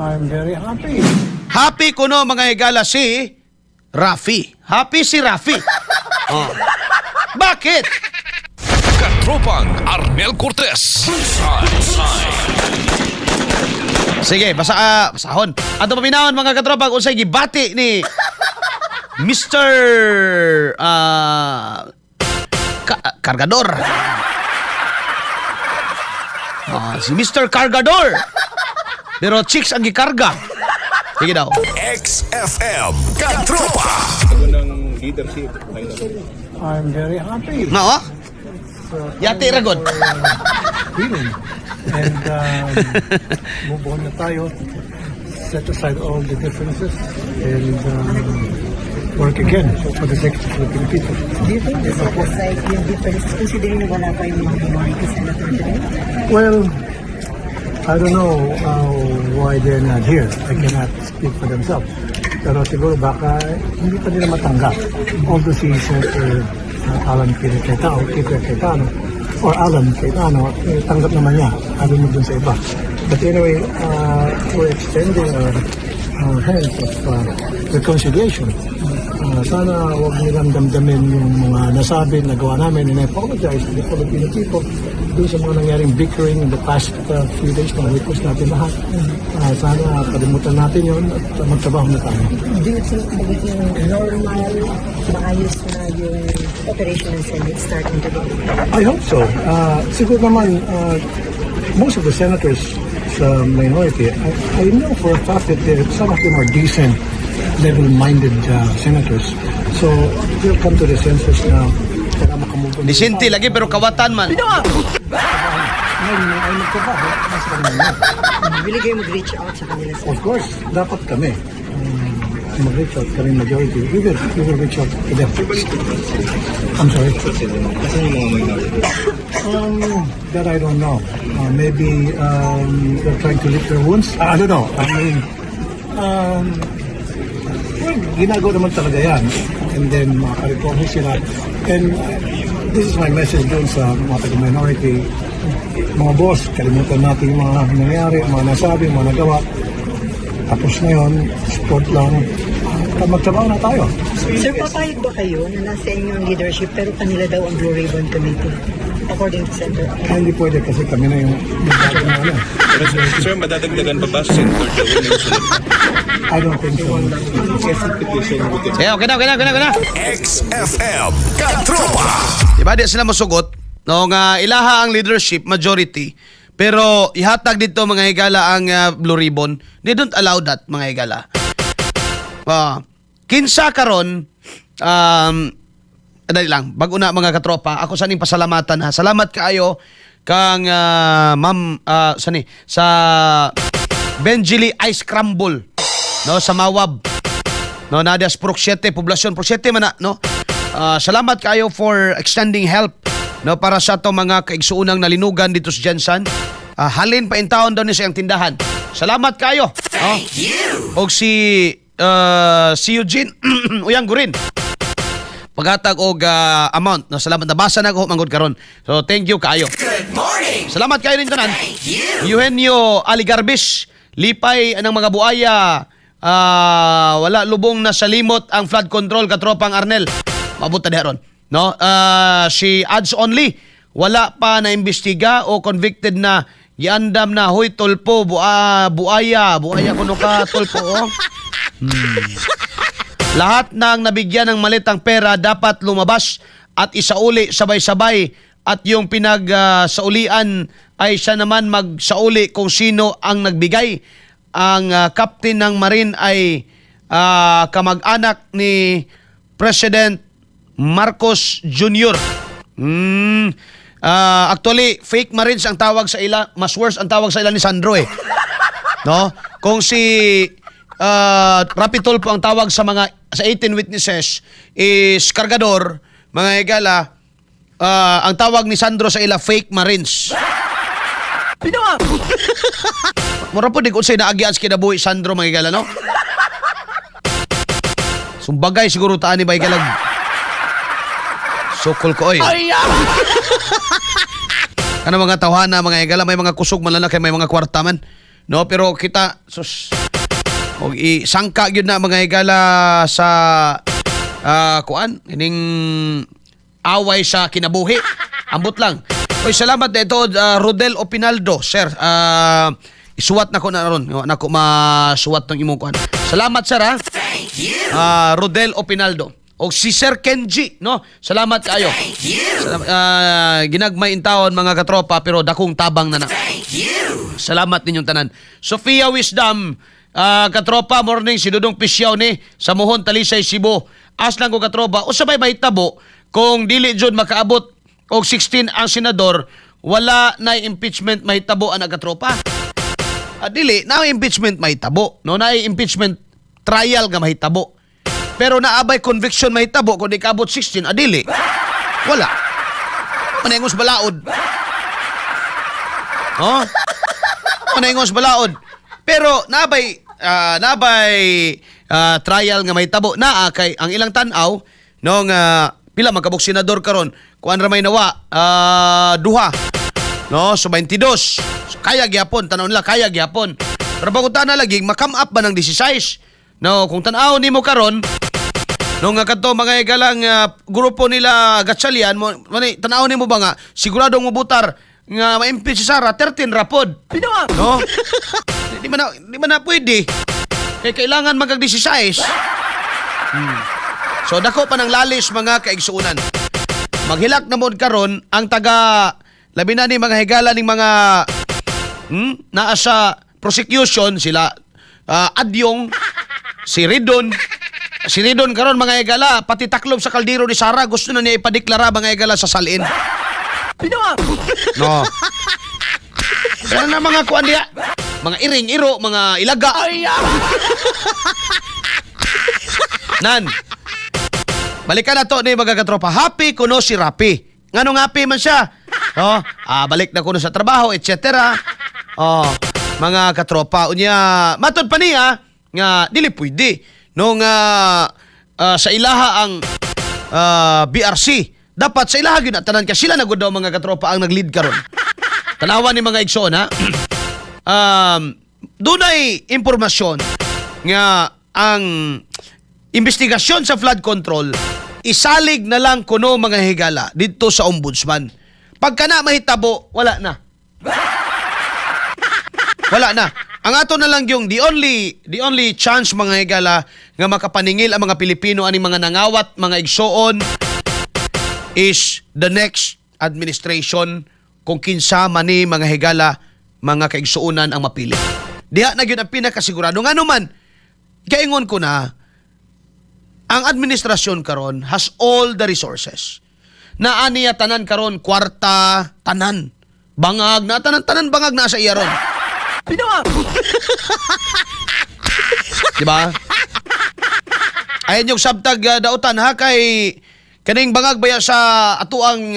I'm very happy. Happy kuno, mga higala, si Rafi. Happy si Rafi. Oh. Bakit? Katropang Arnel Cortez. Sige, basa basahon. Ato paminawon, mga katropa, kung unsay gibati ni Mr. Cargador. Si Mr. Cargador. Pero chicks ang gikarga. Sige daw. XFM Katropa. I'm very happy. No? Yati ra gud. Healing. And move on na tayo. Set aside all the differences and work again for the sake of the Filipino people. Do you think this set aside yung differences considering na wala pa yung mga minority senator today? Well, I don't know why they're not here. I cannot speak for themselves. Pero siguro baka hindi pa nila matanggap. Although si Senator Alan Peter Cayetano, Peter Cayetano, or Alan Cayetano, eh, tanggap naman niya. Alam mo dun sa iba. But anyway, we're extending our hands of reconciliation. Sana huwag nilang damdamin yung mga nasabi, nagawa namin, and I apologize to the Filipino people doon sa mga nangyaring bickering in the past few days na witness natin lahat. Sana kalimutan natin yun at magtrabaho na tayo. Do you think magiging normal, maayos na yung operation ng Senate starting today? I hope so. Siguro naman, most of the senators sa minority, I know for a fact that some of them are decent, level-minded senators. So, they'll come to the senses na kailangan makamove on. Disente lagi pero kawatan man. Ngayon, yung ay magtrabaho, nasa kanila na. Will kayo mag-reach out sa kanila, sir? Of course, dapat kami mag-reach out kami majority. We will reach out to them. I'm sorry? That I don't know. Maybe they're trying to lick their wounds. I don't know. I mean, well, ginagawa naman talaga yan. And then, makaka-recover sila. And this is my message doon sa mga taga-minority. Mga boss, kalimutan natin yung mga nangyari, mga nasabi, mga nagawa. Tapos na yun, sport lang. Magtrabaho na tayo. Sir, papayag ba kayo na nasa inyo ang leadership pero kanila daw ang Blue Ribbon Committee? According to Senator Kaya hindi pwede kasi kami na yung bago na ano. Pero sir, madadagdagan pa ba Senator Joel yung sunod? I don't think so. Sige, okay na, okay na, okay na, okay na. XFM Katropa. Diba di sila mosugot? No, nga ilaha ang leadership majority pero ihatag dito, mga higala, ang Blue Ribbon. They don't allow that, mga higala. Kinsa karon dali lang, bago na, mga katropa, ako saning pasalamatan ha. Salamat kaayo kang ma'am sani sa Benjili Ice Crumble, no, sa Mawab. No, Nadia Purok 7, poblasyon Purok 7 man na, no. Salamat kayo for extending help, no, para sa ato mga kaigsuunang nalinugan dito sa GenSan. Halin pa intawon daw ni sa iyang tindahan. Salamat kayo. Thank you. Og si Eugene Uyang Gurin paghatag og amount, no. Salamat, nabasa na ko manggod karon, so thank you kaayo. Good morning. Salamat kayo nin tanan. Eugenio Aligarbis, lipay ng mga buaya. Wala lubong na sa limot ang flood control, katropang Arnel. Maabot ta diha ron, no. Si Ads Only, wala pa na imbestiga o convicted na giandam na. Hoy Tulfo, buaya buaya kuno ka, Tulfo, oh. Lahat ng nabigyan ng malitang pera dapat lumabas at isauli sabay-sabay at yung pinag saulian ay siya naman magsauli kung sino ang nagbigay. Ang captain ng Marine ay kamag-anak ni President Marcos Jr. Actually, fake Marines ang tawag sa ila. Mas worse ang tawag sa ila ni Sandro eh. No? Kung si Rapi Tulfo ang tawag sa mga sa 18 witnesses is kargador, mga higala, ang tawag ni Sandro sa ila, fake Marines. Mura po di kung sa'yo naagian sa kinabuhi Sandro, mga higala, no? Sumbagay siguro taan ni ba. Sukol ko, oy. Ano mga tawhana, mga higala, may mga kusog man lang kay may mga kwarta man. No, pero kita sus og isangka gyud na, mga higala, sa kuan ining away sa kinabuhi. Ambot lang. Oy, salamat dito, Rodel Opinaldo, sir. Isuwat na ko na ron. Na ko masuwat ng imong kuan. Salamat, sir, ha. Thank you. Rodel Opinaldo. O si Sir Kenji, no? Salamat kayo. Thank you. Salamat, ginagmay intawon, mga katropa, pero dakong tabang na na. Salamat ninyong tanan. Sofia Wisdom, katropa, morning, si Dudong Pisyaw ni sa Mohon, Talisay, Cebu. Aslang ko, katropa, usa bay mahitabo kung dili jud makaabot og 16 ang senador, wala na impeachment mahitabo ana, katropa? Dili, na impeachment mahitabo. No, na impeachment trial nga mahitabo. Pero naabay conviction mahitabo kung di kaabot 16, dili. Wala. Manengos balaod. Oh? Manengos balaod. Pero nabay trial nga mahitabo naa kay ang ilang tan-aw no nga pila magkabuk senador karon, kuan ra may nawa duha. No, so 22. So, kaya gyapon, tan-aw nila kaya gyapon. Pero bago na lagi ma-come up ba ng 16? No, kung tan-aw nimo karon no nga kadto mga higalang grupo nila Gatchalian mo mani, tan-aw nimo ba nga siguradong mobutar nga ma-impeach si Sara, 13 rapod. No? Di man na pwede. Kay kailangan magag 16. So dako pa ng lalis, mga kaigsuonan. Maghilak na mod karon ang taga labi na ni mga higala ning mga naa sa prosecution sila Adyong, si Ridon. Si Ridon karon, mga higala, pati taklob sa kaldero ni Sara gusto na niya ipadeklara, mga higala, sa SALN. No. Kaya na mga kuan diya. Mga iring-iro, mga ilaga. Nan. Balikan na to ni mga katropa. Happy kuno si Rapi. Nganong happy man siya? No? Balik na kuno sa trabaho, etc. Oh, mga katropa. Unya, matod pa niya nga dili pwede no nga sa ilaha ang BRC. Dapat sa ilaha gyud na tanan kay sila na gud daw, mga katropa, ang nag-lead karon. Tanawan ni mga igsoon, ha. Dunay impormasyon nga ang investigasyon sa flood control isalig na lang kuno, mga higala, didto sa ombudsman. Pagka na mahitabo, wala na. Wala na. Ang ato na lang yung the only chance, mga higala, nga makapaningil ang mga Pilipino ani mga nangawat, mga igsoon, is the next administration, kung kinsa man ni, mga higala, mga kaigsuonan, ang mapili. Diha na gyud ang pinakasigurado. Ngano man, kaingon ko na, ang administrasyon karon has all the resources. Naa niya tanan karon, kwarta, tanan. Bangag na tanan, tanan bangag na sa iya ron. Di ba? Ayan yung sabtag dautan ha, kay kaning bangag baya sa atuang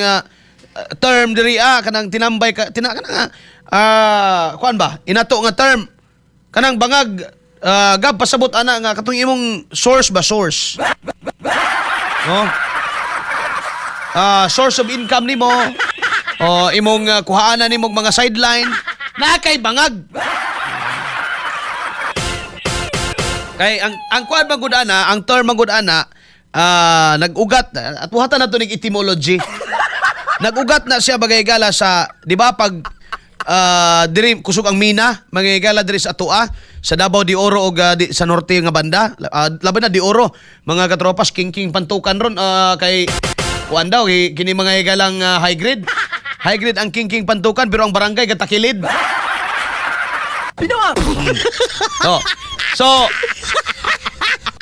term diri kanang tinambay ka tina kanang kuan ba inato nga term kanang bangag, gab pasabot ana nga katong imong source ba, source, no, source of income nimo o imong kuhaanan nimong mga sideline na kay bangag. Kay ang kuan man gud ana, ang term man gud ana, nag-ugat at buhatan na to ning etymology. Nag-ugat na siya, bagay gala, sa di ba pag diri kusog ang mina, mga higala, diri sa atoa sa Davao de Oro og sa norte nga banda, laban na de Oro, mga katropas, king king pantukan ron, kay kuan daw kini, mga higalang, high grade. High grade ang king king pantukan pero ang barangay gatakilid. No. So,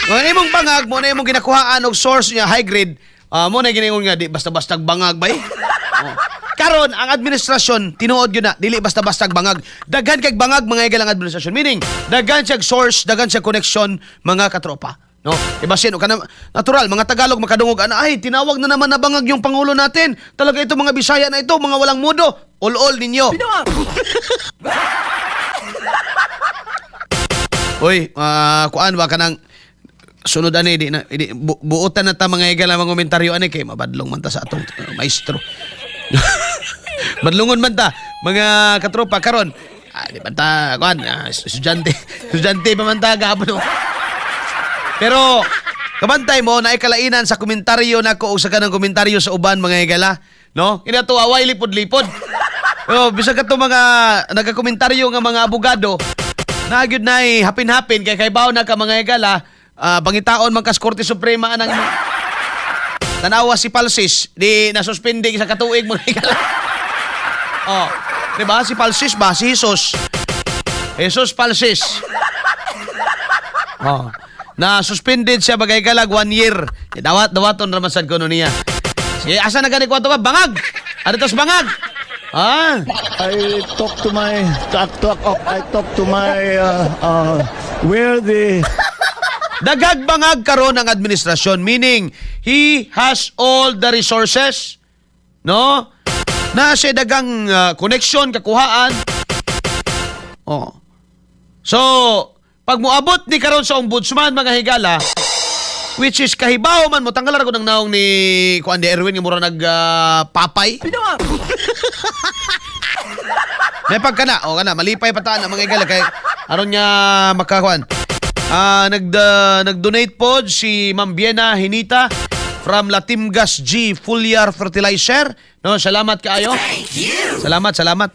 kung ano imong bangag, mo na imong ginakuhaan og source niya high grade, mo na giningon nga di basta-basta bangag bay. Oh. Karon ang administrasyon tinuod yun na dili basta-basta bangag. Daghan kay bangag, mga higalang administrasyon. Meaning, daghan siya source, daghan siya connection, mga katropa. No? Iba sino kana natural mga Tagalog makadungog ana, "Ay, tinawag na naman na bangag yung pangulo natin. Talaga ito mga Bisaya na ito, mga walang mudo." All-all ninyo. Uy, kuan ba kanang sunod ani di na di, buotan na ta, mga higala, mga komentaryo ani kay mabadlong man ta sa atong maestro. Badlongon man ta, mga katropa, karon. Ah, di ba ta, kuan, estudyante, estudyante pa man ta gahapon, no? Pero kabantay mo naikalainan sa komentaryo nako o sa kanang komentaryo sa uban, mga higala, no? Kini ato away lipod-lipod. Oh, bisag kato mga nagakomentaryo nga mga abogado, naa gyud nay hapin-hapin kay kaybaw na ka, mga higala, pangitaon man kas Korte Suprema anang tanawa si Palsis, di nasuspende sa katuig, mga higala. Oh, di ba? Si Palsis ba? Si Jesus. Jesus Palsis. Oh. Na suspended siya bagay kalag one year. Dawat dawaton ra man sad kuno niya. Sige, asa na gani kwarto ba? Bangag. Ano tos bangag? Ah, I talk to my talk talk I talk to my where the Daghag bangag karon ang administrasyon, meaning he has all the resources. No? Na siya dagang connection kakuhaan. Oh. So, pag moabot ni karon sa ombudsman, mga higala, which is kahibaw man mo tanggal ra ko ng naong ni kuan di Erwin nga mura nag papay. May pagka na, o kana, malipay pa ta na, mga higala, kay aron nga makakuan. Nag-donate po si Ma'am Biena Hinita from Latimgas G Foliar Fertilizer. No, salamat kaayo. Salamat, salamat.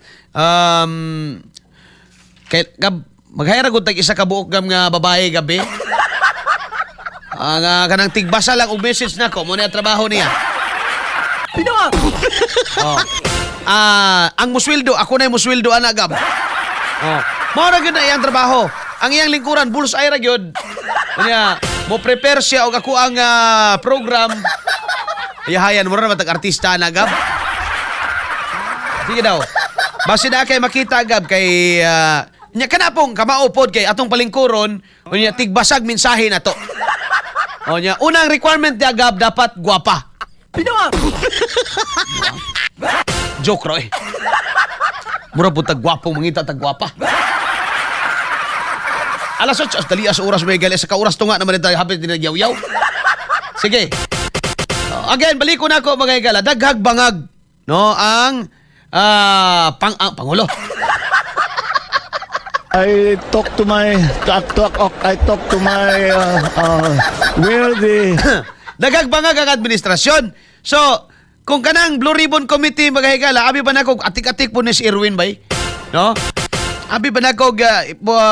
Kay gab maghayra gud tag isa ka buok, gam, nga babae gabi. Ang kanang tigbasa lang og message nako, mo na trabaho niya. Oh. Ang musweldo, ako na yung musweldo ana, gab. Oh. Mao ra gyud na iyang trabaho. Ang iyang lingkuran bullseye ra gyud. Unya, mo prepare siya og ako ang program. Yahayan mo ra matag artista na, gab. Sige daw. Basi na kay makita, gab, kay nya kana pong kamao pod kay atong palingkuron, unya tigbasag mensahe na to. O nya, unang requirement niya, gab, dapat gwapa. Joke ro eh. Mura po tag gwapo, mangita tag gwapa. Alas 8, dali sa oras may gali. Sa kauras to nga naman tayo, hapit din nagyaw-yaw. Sige. Oh, again, balik ko na ako, mga higala. Daghag bangag, no, ang ang pangulo. I talk to my talk talk I talk to my where the Daghag bangag ang administrasyon. So, kung kanang Blue Ribbon Committee, mga higala, abi ba na ko atik-atik po ni si Erwin bay? No? Abi ba na ko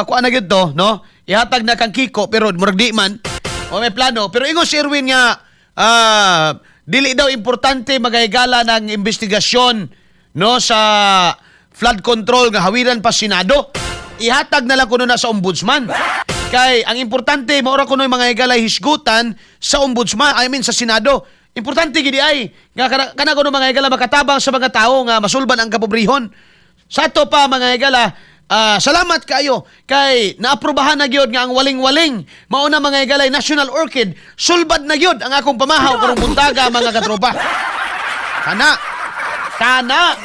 kuan na gyud to, no? Ihatag na kang Kiko pero murag di man. O may plano, pero ingon si Erwin nga dili daw importante, mga higala, ng investigasyon, no, sa flood control nga hawiran pa Senado. Ihatag na lang kuno na sa ombudsman. Kay ang importante mao ra kuno yung mga higala hisgutan sa ombudsman, I mean sa Senado. Importante gid ay nga kana kuno, mga higala, makatabang sa mga tao nga masulban ang kapobrehon. Sa ato pa, mga higala, salamat kayo kay naaprubahan na gyud nga ang waling-waling mao na, mga higala, National Orchid. Sulbad na gyud ang akong pamahaw karong buntaga, mga katropa. Kana. Kana.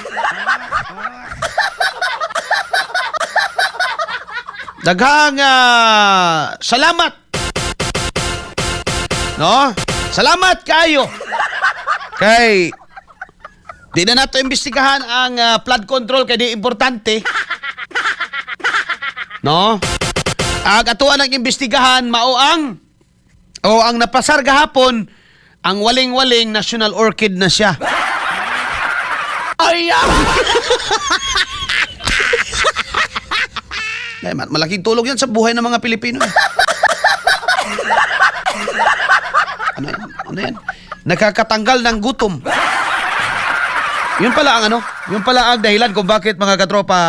Daghang salamat. No? Salamat kayo. Kay di na nato imbestigahan ang flood control kay di importante. No? Ang atuan ang imbestigahan mao ang o ang napasar gahapon, ang waling-waling National Orchid na siya. Ay! Ay, malaking tulong yan sa buhay ng mga Pilipino, eh. Ano yan? Ano yan? Nakakatanggal ng gutom. Yun pala ang ano, yun pala ang dahilan kung bakit, mga katropa,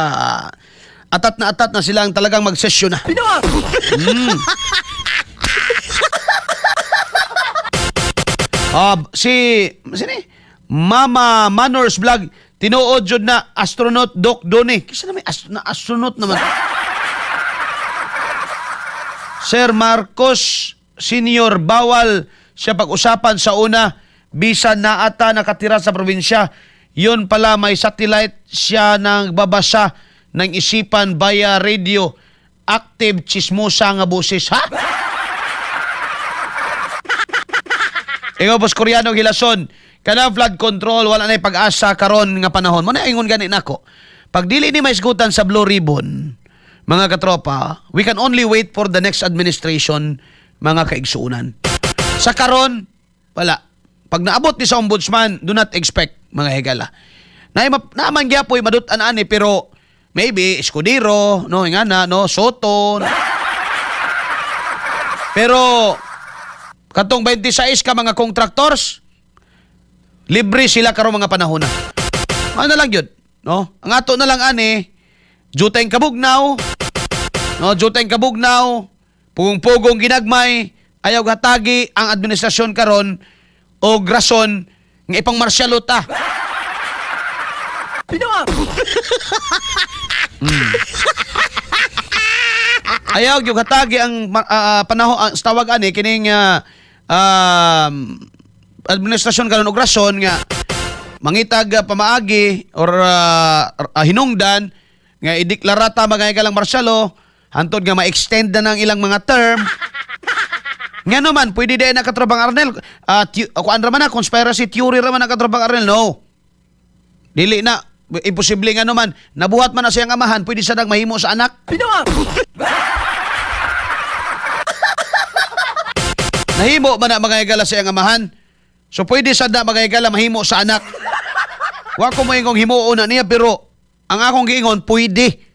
atat na silang talagang magsesyon na. Si sino eh? Mama Manors Vlog, tinuod jud na astronaut Doc Donny. Kisa na may na astronaut naman. Sir Marcos Senior, bawal siya pag-usapan sa una bisan naata nakatira sa probinsya. Yun pala may satellite siya nang babasa ng isipan via radio. Active chismosa nga boses, ha? Ikaw, Boss Koreano Gilason, kanang flood control, wala na pag-asa karon nga panahon. Mo na ingon gani nako. Pag dili ni maisgutan sa Blue Ribbon, mga katropa, we can only wait for the next administration, mga kaigsuunan. Sa karon, wala. Pag naabot ni sa ombudsman, do not expect, mga higala. Na naaman gyapoy madut-an ani, pero maybe Escudero, no, ingana, no, Sotto. Pero katong 26 ka mga contractors, libre sila karong mga panahon na. Ano na lang yun, no? Ang ato na lang ani, juteng kabugnaw, no, juteng kabugnaw, pugong-pugong ginagmay, ayaw hatagi ang administrasyon karon og rason nga ipang martial law ta. Ayaw gyud hatagi ang panahon ang tawag ani kining administrasyon karon og rason nga mangitag pamaagi or hinungdan nga ideklara ta mga higalang martial law hantod nga ma-extend na ng ilang mga term. Nga naman, pwede din na, Katropang Arnel. Kuan ra man na, conspiracy theory ra man na, Katropang Arnel. No. Dili na. Imposible nga naman. Nabuhat man na siyang amahan, pwede sa nang mahimo sa anak. Nahimo man na, mga higala, sa iyang amahan. So pwede sa na, mga higala, mahimo sa anak. Wa ko moingong himuon na niya, pero ang akong giingon, pwede.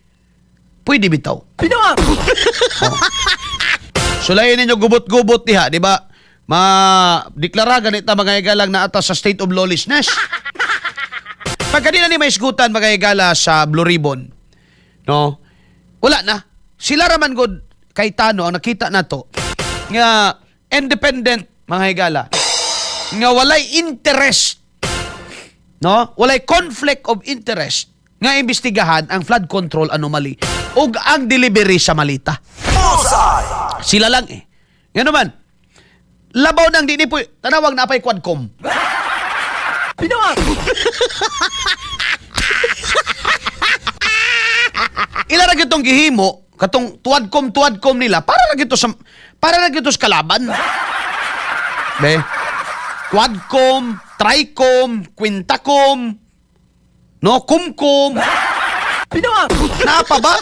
Pwede bitaw. Oh. Sulayin ninyo gubot-gubot diha, di ba? Ma deklara ganita, mga higalang, na ata sa state of lawlessness. Pagka di na ni maisgutan, mga higala, sa Blue Ribbon, no? Wala na. Sila raman god kay Tano ang nakita nato nga independent, mga higala, nga walay interest, no? Walay conflict of interest nga imbestigahan ang flood control anomaly ug ang delivery sa malita. Sila lang eh. Nga naman, labaw nang di ni po, tanawag na pa'y quadcom. Ila ra gyud tong gihimo katong tuadcom tuadcom nila para ra gyud to sa kalaban. Be. Quadcom, tricom, quintacom, no, kumkum. Napa ba?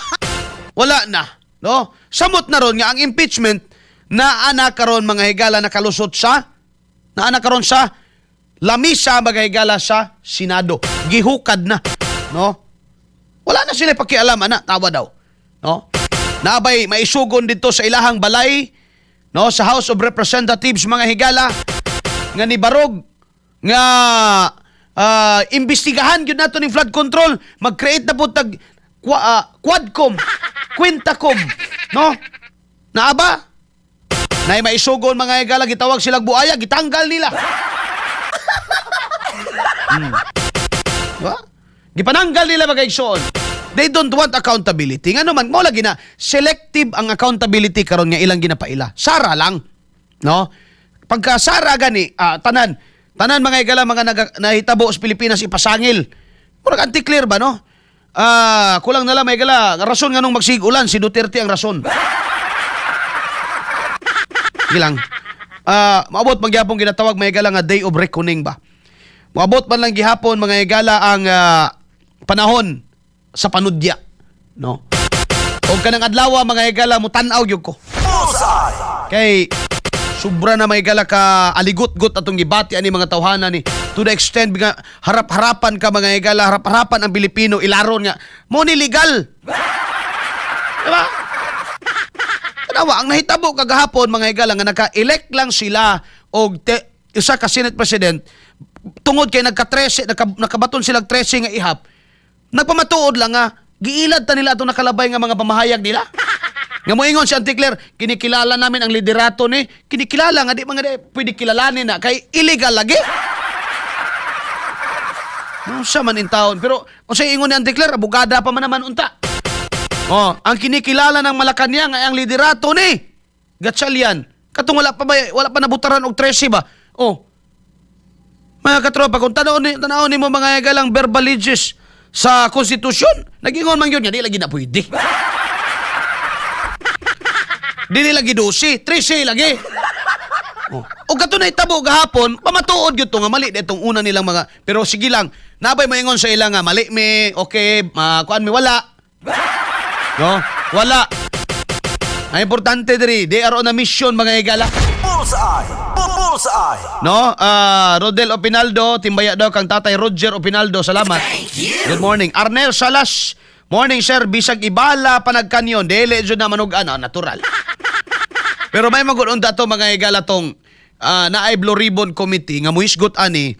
Wala na, no? Samot na ron nga ang impeachment na ana karon, mga higala, nakalusot sa na ana karon sa lamisa, mga higala, sa Senado. Gihukad na, no? Wala na sila pakialam ana, tawa daw, no? Nabay maisugon dito sa ilahang balay, no, sa House of Representatives, mga higala, nga ni barog nga imbestigahan gyud nato ning flood control, mag-create na po tag quadcom, quintacom, no? Naa ba? Nay maisugon, mga higala, gitawag silang buaya, gitanggal nila. Diba? Gipananggal nila, mga igsoon. They don't want accountability. Nga naman, mo lagi na selective ang accountability karon nga ilang ginapaila. Sara lang. No? Pagka Sara gani, tanan, tanan, mga higala, mga nahitabo sa Pilipinas ipasangil. Murag anti-clear ba, no? Kulang na lang, mga higala, rason nga nung magsig-ulan si Duterte ang rason. Sige lang. Maabot magyapong ginatawag, mga higala, nga day of reckoning ba. Maabot man lang gihapon, mga higala, ang panahon sa panudya, no? Og kanang adlaw, mga higala, mutan-aw gyud ko. Kay sobra na, mga higala, ka aligot-got atong gibati ani mga tawhana ni, to the extent nga harap-harapan ka, mga higala, harap-harapan ang Pilipino ilaron nga mo ni legal. Diba? Tanawa, ang nahitabo kagahapon, mga higala, nga naka-elect lang sila og usa ka Senate President tungod kay nagka-13, nakabaton sila 13 nga ihap. Nagpamatuod lang nga giilad ta nila atong nakalabay nga mga pamahayag nila. Nga moingon si Auntie Claire, "Kinikilala namin ang liderato ni," kinikilala nga di mga di pwede kilalanin na kay illegal lagi. No, siya man in taon. Pero unsay ingon ni Auntie Claire, abogada pa man naman unta. Oh, ang kinikilala ng Malacanang ay ang liderato ni Gatchalian. Katong wala pa ba, wala pa nabutaran og 13 ba? Oh. Mga katropa, kung tanaw ni mo, mga galang verbalities sa konstitusyon, nagingon man yun nga, di lagi na pwede. Dili lagi 12, 13 lagi. Oh. O kato na itabo gahapon, pamatuod gyud to nga mali itong una nilang mga, pero sige lang, nabay moingon sa ila nga mali mi, okay, kuan mi wala. No? Wala. Ang importante diri, they are on a mission, mga higala. Bullseye! Bullseye! No? Ah, Rodel Opinaldo, timbaya daw kang Tatay Roger Opinaldo. Salamat. Good morning. Arnel Salas. Morning, sir, bisag ibala panagkanyon, dili jud na manug-an. Ah, natural. Pero may magud to, mga higala, tong naay Blue Ribbon Committee nga muhisgot ani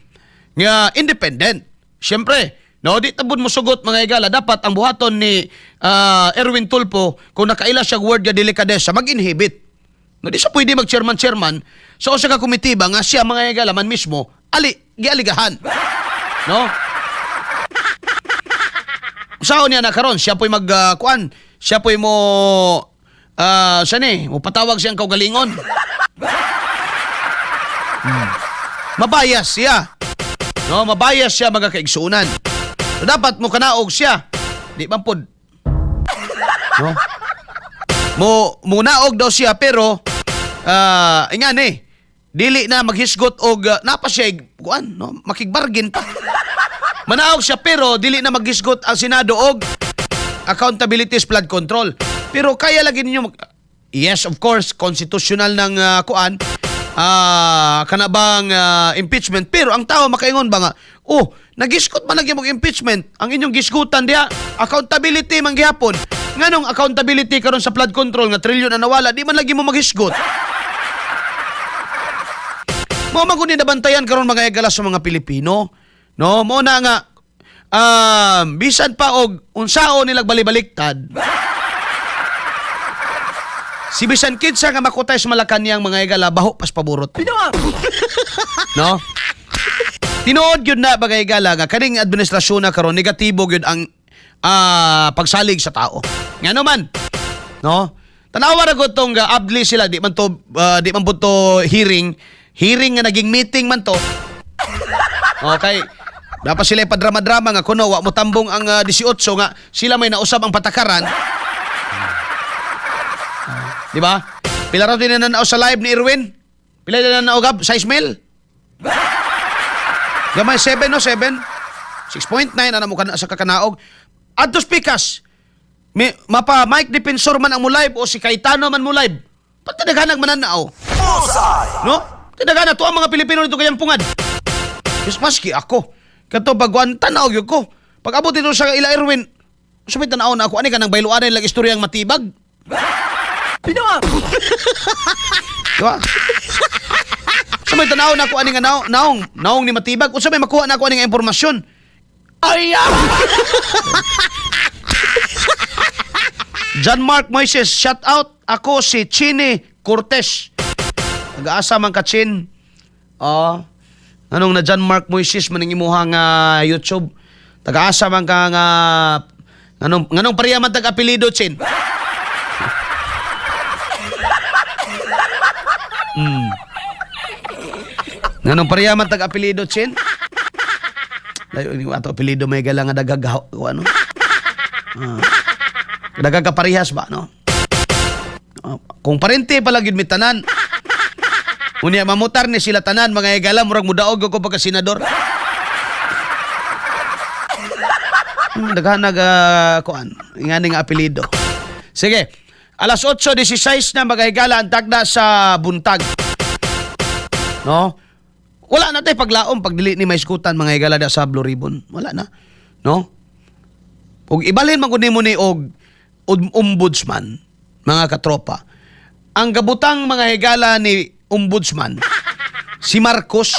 nga independent. Siyempre, no, di tabon mo sugot, mga higala, dapat ang buhaton ni Erwin Tulfo kung nakaila siya word nga delikadesa, mag-inhibit. No, di siya pwede mag-chairman-chairman sa usa ka komite ba nga siya, mga higala, man mismo ali gialigahan. No? Sao niya na karon siya po'y mag kuan, siya po'y mo siya ni, mo patawag siyang kaugalingon. Mabayas siya. No, mabayas siya, mga kaigsuonan. So, dapat mo kanaog siya. Di man pod. No? Mo munaog daw siya pero ingan eh. Dili na maghisgot og napa siya kuan, no, makigbargain pa. Manaog siya pero dili na maghisgot ang Senado og accountability flood control. Pero kaya lagi ninyo yes, of course, constitutional ng kuan kana bang impeachment, pero ang tao makaingon ba nga, oh, nagisgot man lagi mong impeachment, ang inyong gisgutan diha accountability man gihapon, nganong accountability karon sa flood control nga trilyon na nawala, di man lagi mo maghisgot? Mo man gud ni nabantayan karon, mga higala, sa mga Pilipino, no? Mo na nga bisan pa og unsaon nilag balibaliktad si bisan kinsa nga makutay sa Malacanang, mga higala, baho pas paborot, no? Tinuod gyud na, mga higala, nga kaning administrasyon na karon negatibo gyud ang pagsalig sa tao. Ngano man, no? Tanawa ra gud tong abli sila, di man to di man pud to hearing, hearing nga naging meeting man to. Okay. Dapat sila ipadrama-drama nga kuno wa mo tambong ang 18 nga sila may nausab ang patakaran. Di ba? Pila raw din sa live ni Erwin? Pila din nananaw, Gab? 6 mil? Gamay 7, no? 7? 6.9 ana mo kana sa kakanaog. Adto pikas. May, mapa Mike Defensor man ang mo live o si Cayetano man mo live. Pagtadaghanag mananaw. Bullseye! No? Tinagana to ang mga Pilipino nito kayang pungad. Yes, maski ako. Kato bagwan tanaw gyud ko. Pag abot dito sa ila Erwin, sumit tanaw na ako ani kanang bayluanan lang istoryang matibag. Diba? Sumit tanaw na ako ani nga naong, naong, naong ni matibag. Unsa may makuha na ako ani nga impormasyon? Ay! Ah! John Mark Moises, shout out. Ako si Chini Cortez. Nag-aasa man ka, Chin. Oh. Anong na John Mark Moises maning imuha nga YouTube. Taga-asa man ka nga nganong nganong pareha man tag apelyido, Chin? Nganong pareha man tag apelyido, Chin? Layo ni ato apelyido may gala nga dagag ano? Ah. Dagag kaparehas ba, no? Ah, kung parente pala gyud mi tanan. Unya mamutar ni sila tanan, mga higala, murag mudaog ko pagka senador. Daghan nag kuan, ingani nga apelyido. Sige. Alas 8:16 na, mga higala, ang tagda sa buntag. No? Wala na tayo paglaom pag dili ni maiskutan, mga higala, da sa Blue Ribbon. Wala na. No? Ug ibalhin man gud nimo ni og ombudsman, mga katropa. Ang gabutang, mga higala, ni ombudsman si Marcos,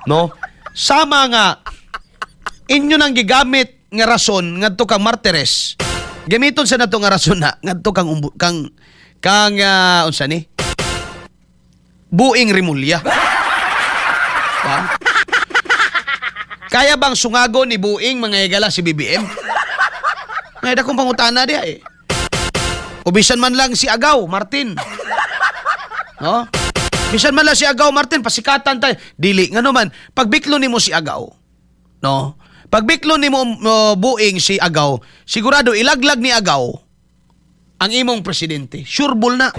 no, sama nga inyo nang gigamit nga rason ngadto kang Martires, gamiton sa nato nga rason na ngadto kang kang kang unsa ni Buing Rimulya. Ba? Kaya bang sungago ni Buing, mga higala, si BBM? May dakong pangutana diha eh. O bisan man lang si Agaw Martin. No? Bisan man lang si Agaw Martin, pasikatan tayo. Dili, ngano man, pagbiklo nimo si Agaw, no? Pagbiklo nimo Buing si Agaw, sigurado ilaglag ni Agaw ang imong presidente. Sure ball na.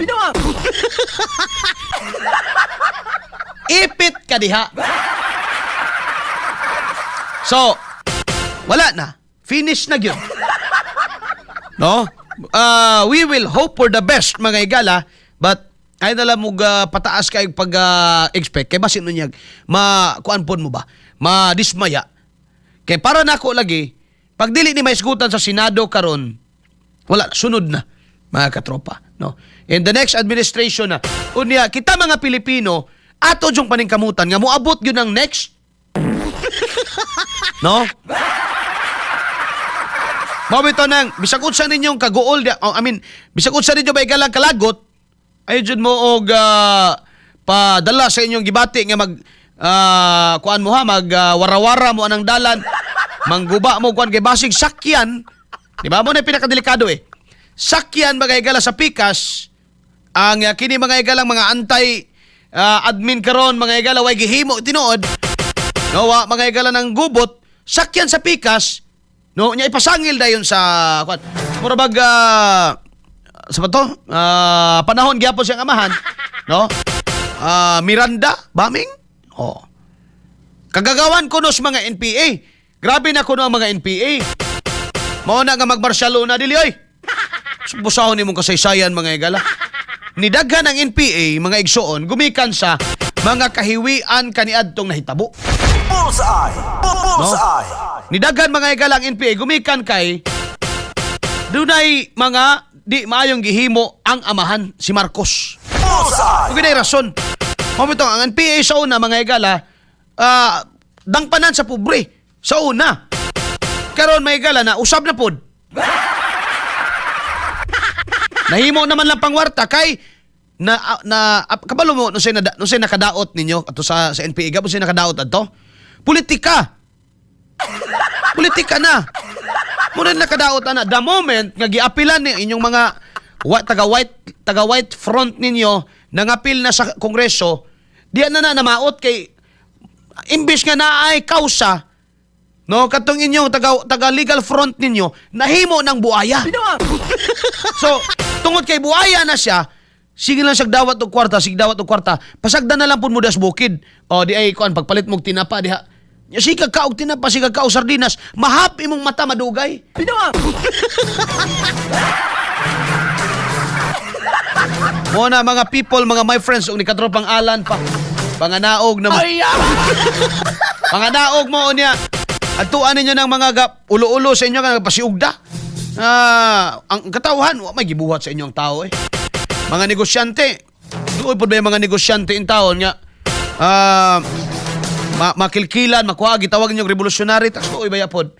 Ipit ka diha. So, wala na. Finish na gyud. No? We will hope for the best, mga igala, but ay nala mo pataas kay pag expect kay basin unyag ma kuan pod mo ba madismaya kay para nako lagi pag dili ni maisgutan sa Senado karon, wala, sunod na, mga katropa, no? In the next administration na unya kita mga Pilipino ato jung paningkamutan nga moabot gyud ang next, no? Mao bitaw nang bisag unsa ninyong kaguol oh, I mean, bisag unsa ninyo ba ikalang kalagot ay jud mo og padala sa inyong gibati nga mag kuan mo ha, mag warawara mo anang dalan, mangguba mo kuan kay basig sakyan, di ba? Mo na pinakadelikado eh, sakyan, mga igala, sa pikas ang kini, mga igalang mga antay admin karon, mga igala, way gihimo tinuod, no? Wa, mga igala, ng gubot, sakyan sa pikas, no? Nya ipasangil dayon sa kuan, mura bag sa ba to? Panahon gyapon siyang amahan, no? Miranda, Baming? Oh. Kagagawan kuno sa mga NPA. Grabe na kuno ang mga NPA. Mao na nga mag-martial law na dili oy. Busahon nimong kasaysayan, mga igala. Nidaghan ang NPA, mga igsoon, gumikan sa mga kahiwian kaniadtong nahitabo. Bullseye! Bullseye! Nidaghan, mga igala, ang NPA gumikan kay dunay mga di maayong gihimo ang amahan, si Marcos. Bullseye! Ug ginay rason. Mao bitaw ang NPA sa una, mga igala, dangpanan sa pobre sa una. Karon, mga igala, na usab na pod. Nahimo naman lang pangwarta kay na na kabalo mo no say na no say nakadaot ninyo ato sa NPA gabo say nakadaot adto. Politika. Politika na. Muna nakadaot ana the moment nga giapilan ni inyong mga taga white front ninyo, nangapil na sa Kongreso, diyan na na namaot kay imbis nga naay kausa, no, katong inyong taga taga legal front ninyo nahimo ng buaya. So tungod kay buaya na siya, sige lang siya dawat og kwarta, sige dawat og kwarta, pasagdan na lang pud mo das bukid o di ay kuan pagpalit mog tinapa diha. Sige ka og tinapa, sige ka og sardinas, mahap imong mata madugay. Mo na mga people, mga my friends, ug ni katropang Alan pa. Panganaog na mo. Panganaog mo unya. Adtuan ninyo ng mga gap, ulo-ulo sa inyo nga nagpasiugda. Ang katawhan, wa may gibuhat sa inyong tao eh. Mga negosyante, doon po ba yung mga negosyante in taon nga makilkilan, makuha, gitawag ninyong revolutionary, tas tuoy ba yapod?